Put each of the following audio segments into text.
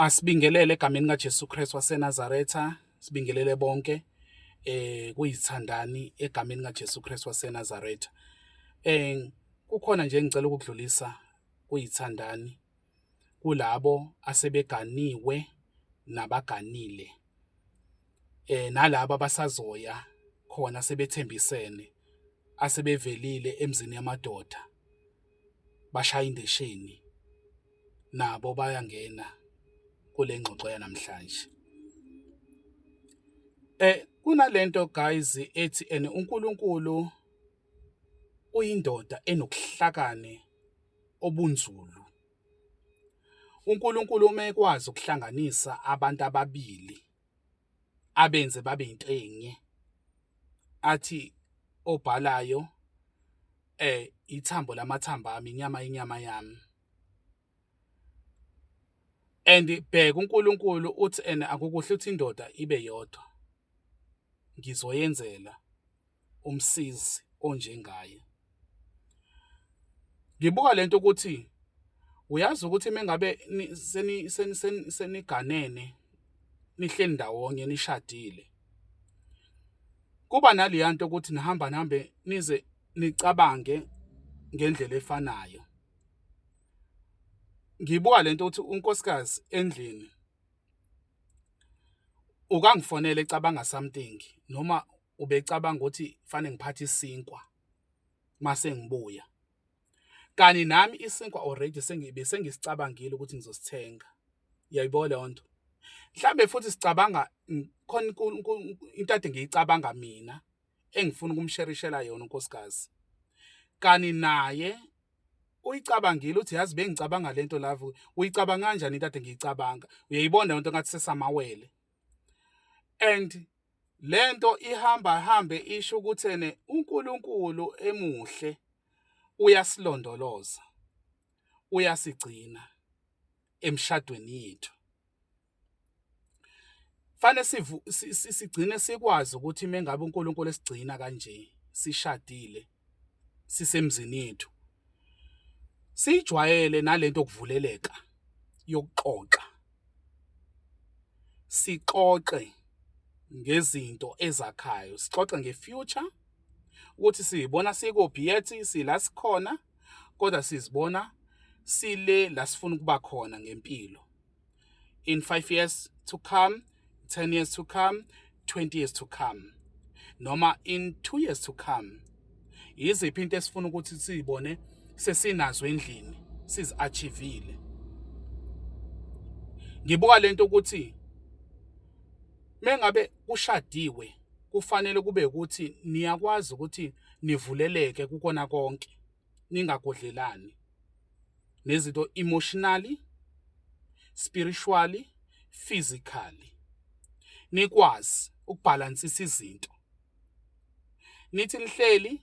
Asibingelele egameni kaJesu Kristu waseNazaretha, sibingelele bonke kuyithandani egameni kaJesu Kristu waseNazaretha. Kukhona nje engicela ukukudlulisa kuyithandani kulabo asebeganiwe nabaganile nalabo abasazoya khona sebethembisene asebevelile emzini yamadoda bashaya indesheni nabo bayangena kule ngxoxo yanamhlanje. Kunalento guys ethi ene uNkulunkulu uyindoda enokuhlakane obunzulu. UNkulunkulu uma ekwazi ukuhlanganisa abantu ababili abenze babe into enye, athi obhalayo ithambo lamathambo ami, inyama inyama yami. And bheka uNkulunkulu uthi ene akukuhle ukuthi indoda ibe yodwa, ngizoyenzela umsizi onjengaye. Ngibuka lento ukuthi uyazi ukuthi mengabe seniganene nihleli ndawonye nishadile, kuba naleya nto ukuthi nihamba nihambe nize nicabange ngendlela efanayo. Ngibuka lento ukuthi unkosikazi endlini ukangifonela ecabanga something noma ubecabanga ukuthi fanele ngiphathe isinkwa mase ngibuya, kani nami isinkwa already sengibe sengisicabangile ukuthi ngizosithenga. Uyayibona leyo nto? Mhlambe futhi sicabanga khona into ade ngiyicabanga mina engifuna ukumsherishela yona unkosikazi, kani naye uyicabangile uthi yazi bengicabanga lento lavo, uyicabanga kanjani into ade ngiyicabanga? Uyayibona leyo nto ngathi sesamawele. And lento ihamba hambe isho ukuthi ene uNkulunkulu emuhle uyasilondoloza, uyasigcina emshadweni yethu. Fane sigcine sikwazi ukuthi mengabe uNkulunkulu esigcina kanje sishadile sisemzini yethu, sijwayele nalento okuvuleleka yokuxoxa, sixoxe ngezinto ezakhayo, sixoxe nge-future ukuthi siyibona sikuphi yethi sila sikhona, kodwa sizibona sile la sifuna ukuba khona ngempilo in 5 years to come, 10 years to come, 20 years to come, noma in 2 years to come. Yiziphi into esifuna ukuthi siyibone sesinazo endlini, sizi-achievile? Ngibuka lento ukuthi mengabe kushadiwe kufanele kube ukuthi niyakwazi ukuthi nivuleleke kukona konke, ningagodlelani nezinto emotionally, spiritually, physically, nikwazi ukubhalansisa izinto. Nithi nihleli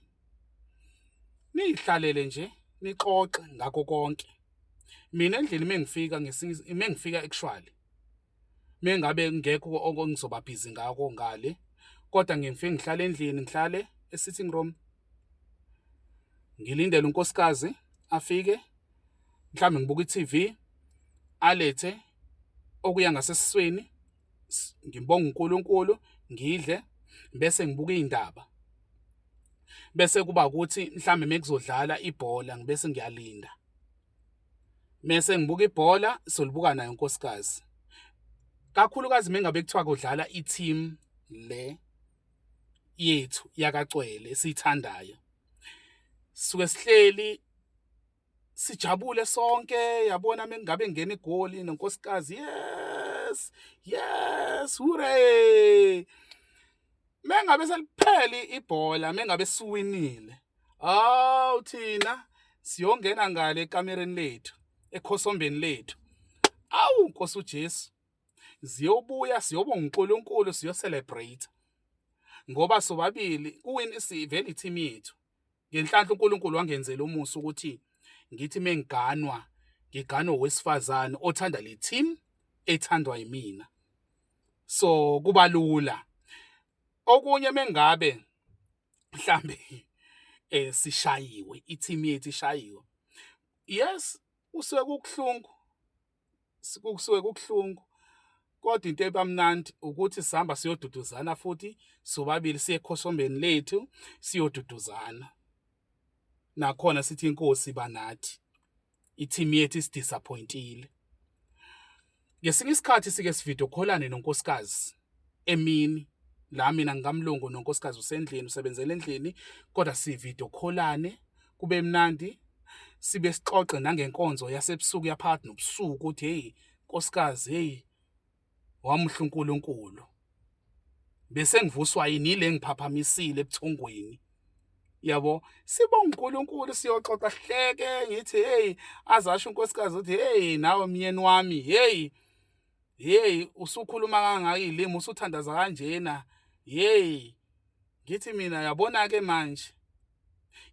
niyihlalele nje nixoxe ngakho konke. Mina endlini mengifika ngesinye mengifika actually mengabe ngekho okungizoba busy ngakho ngale, kodwa ngifike ngihlale endlini, ngihlale e-sitting room ngilindele unkosikazi afike, mhlawumbe ngibuka i-TV, alethe okuya ngasesiswini, ngibonga uNkulunkulu, ngidle bese ngibuka iy'ndaba, bese kuba ukuthi mhlawumbe mekuzodlala ibhola ngibese ngiyalinda, mese ngibuka ibhola solibuka naye unkosikazi, kakhulukazi mengabe kuthiwa kudlala i-team le yethu yakaCwele esiyithandayo. Suke sihleli sijabule sonke, yabona mengabe ngena igoli nonkosikazi, yes yes, hooray. Mengabe seliphele ibhola, mengabe siwinile, awu thina siyongena ngale ekamereni lethu, ekhosombeni lethu, awu Nkosi uJesu, ziyobuya siyobonga uNkulunkulu, siyo-celebrate ngoba sobabili kuwin sivele i-team yethu. Ngenhlanhla uNkulunkulu wangenzela umusa ukuthi ngithi mengiganwa ngiganwe owesifazane othanda le team ethandwa yimina, so kuba lula. Okunye mengabe mhlambe sishayiwe, i-team yethu ishayiwe, yes, kusuke kubuhlungu. Kusuke kubuhlungu kodwa into ebamnandi ukuthi sihamba siyoduduzana futhi sobabili siye ekhosombeni lethu siyoduduzana. Nakhona sithi inkosi banathi. I-team yethu isidisappointile. Ngesinye isikhathi sike sivideo callane nonkosikazi emini la mina ngikamlungu nonkosikazi usendlini usebenzela endlini kodwa sivideo callane kube mnandi sibe sixoxe nangenkonzo yasebusuku yaphakathi nobusuku ukuthi hey nkosikazi hey wamuhle uNkulunkulu bese ngivuswa yini ile ngiphaphamisile ebuthongweni yabo. Sibonga uNkulunkulu siyoxoxa sihleke ngithi hey azasho unkosikazi uthi hey nawe myeni wami hey hey usukhuluma kangaka izilimi usuthandaza kanjena hey. Ngithi mina yabona ke manje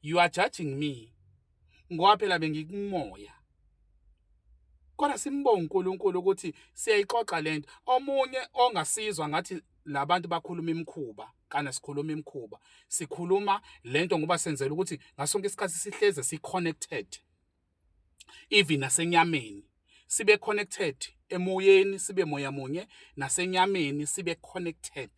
you are judging me ngoba phela bengikumoya kodwa simbonga uNkulunkulu ukuthi siyayixoxa lento. Omunye ongasizwa ngathi labantu bakhuluma imikhuba kana sikhuluma imikhuba, sikhuluma lento ngoba senzela ukuthi ngasonke isikhathi sihleze si connected even nasenyameni sibe connected emoyeni, sibe moya munye nasenyameni sibe connected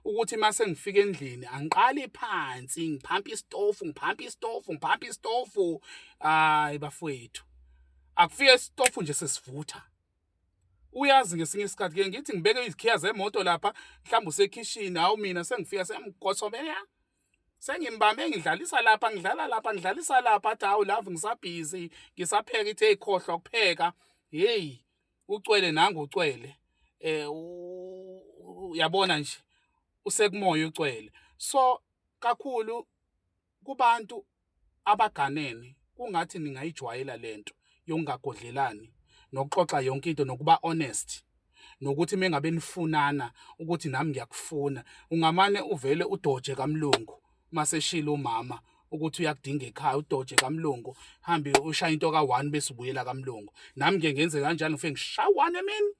ukuthi mase ngifika endlini angiqali phansi ngiphampa isitofu ngiphampa isitofu ngiphampa isitofu. Hayi bafowethu, akufike isitofu nje sesivutha. Uyazi ngesinye isikhathi ke ngithi ngibeke izikhiya zemoto lapha mhlawumbe usekhishini, hawu mina sengifika sengigosomela sengimbambe ngidlalisa lapha ngidlala lapha ngidlalisa lapha, athi hawu love ngisabhizi ngisapheka, ithi hey khohlwa kupheka, hey ucwele nangu ucwele uyabona nje usekumoya ucwele. So kakhulu kubantu abaganene kungathi ningayijwayela lento yokungagodlelani nokuxoxa yonke into nokuba honest nokuthi mengabe nifunana ukuthi nami ngiyakufuna, ungamane uvele udoje kamlungu maseshilo umama ukuthi uyakudinga ekhaya, udoje kamlungu hambe ushaya into ka-1 bese ubuyela kamlungu. Nami ngike ngenze kanjalo, ngifike ngishaya u-1 emini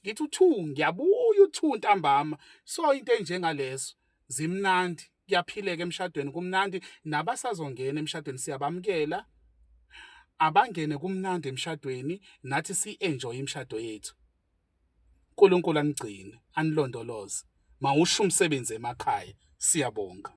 ngithi u-2 ngiyabuya u-2 ntambama. So into enjengalezo zimnandi, kuyaphileka emshadweni, kumnandi. Nabasazongena emshadweni siyabamukela, abangene kumnandi emshadweni, nathi si-enjoy imishado yethu. uNkulunkulu anigcine anilondoloze, mawusho umsebenzi emakhaya. Siyabonga.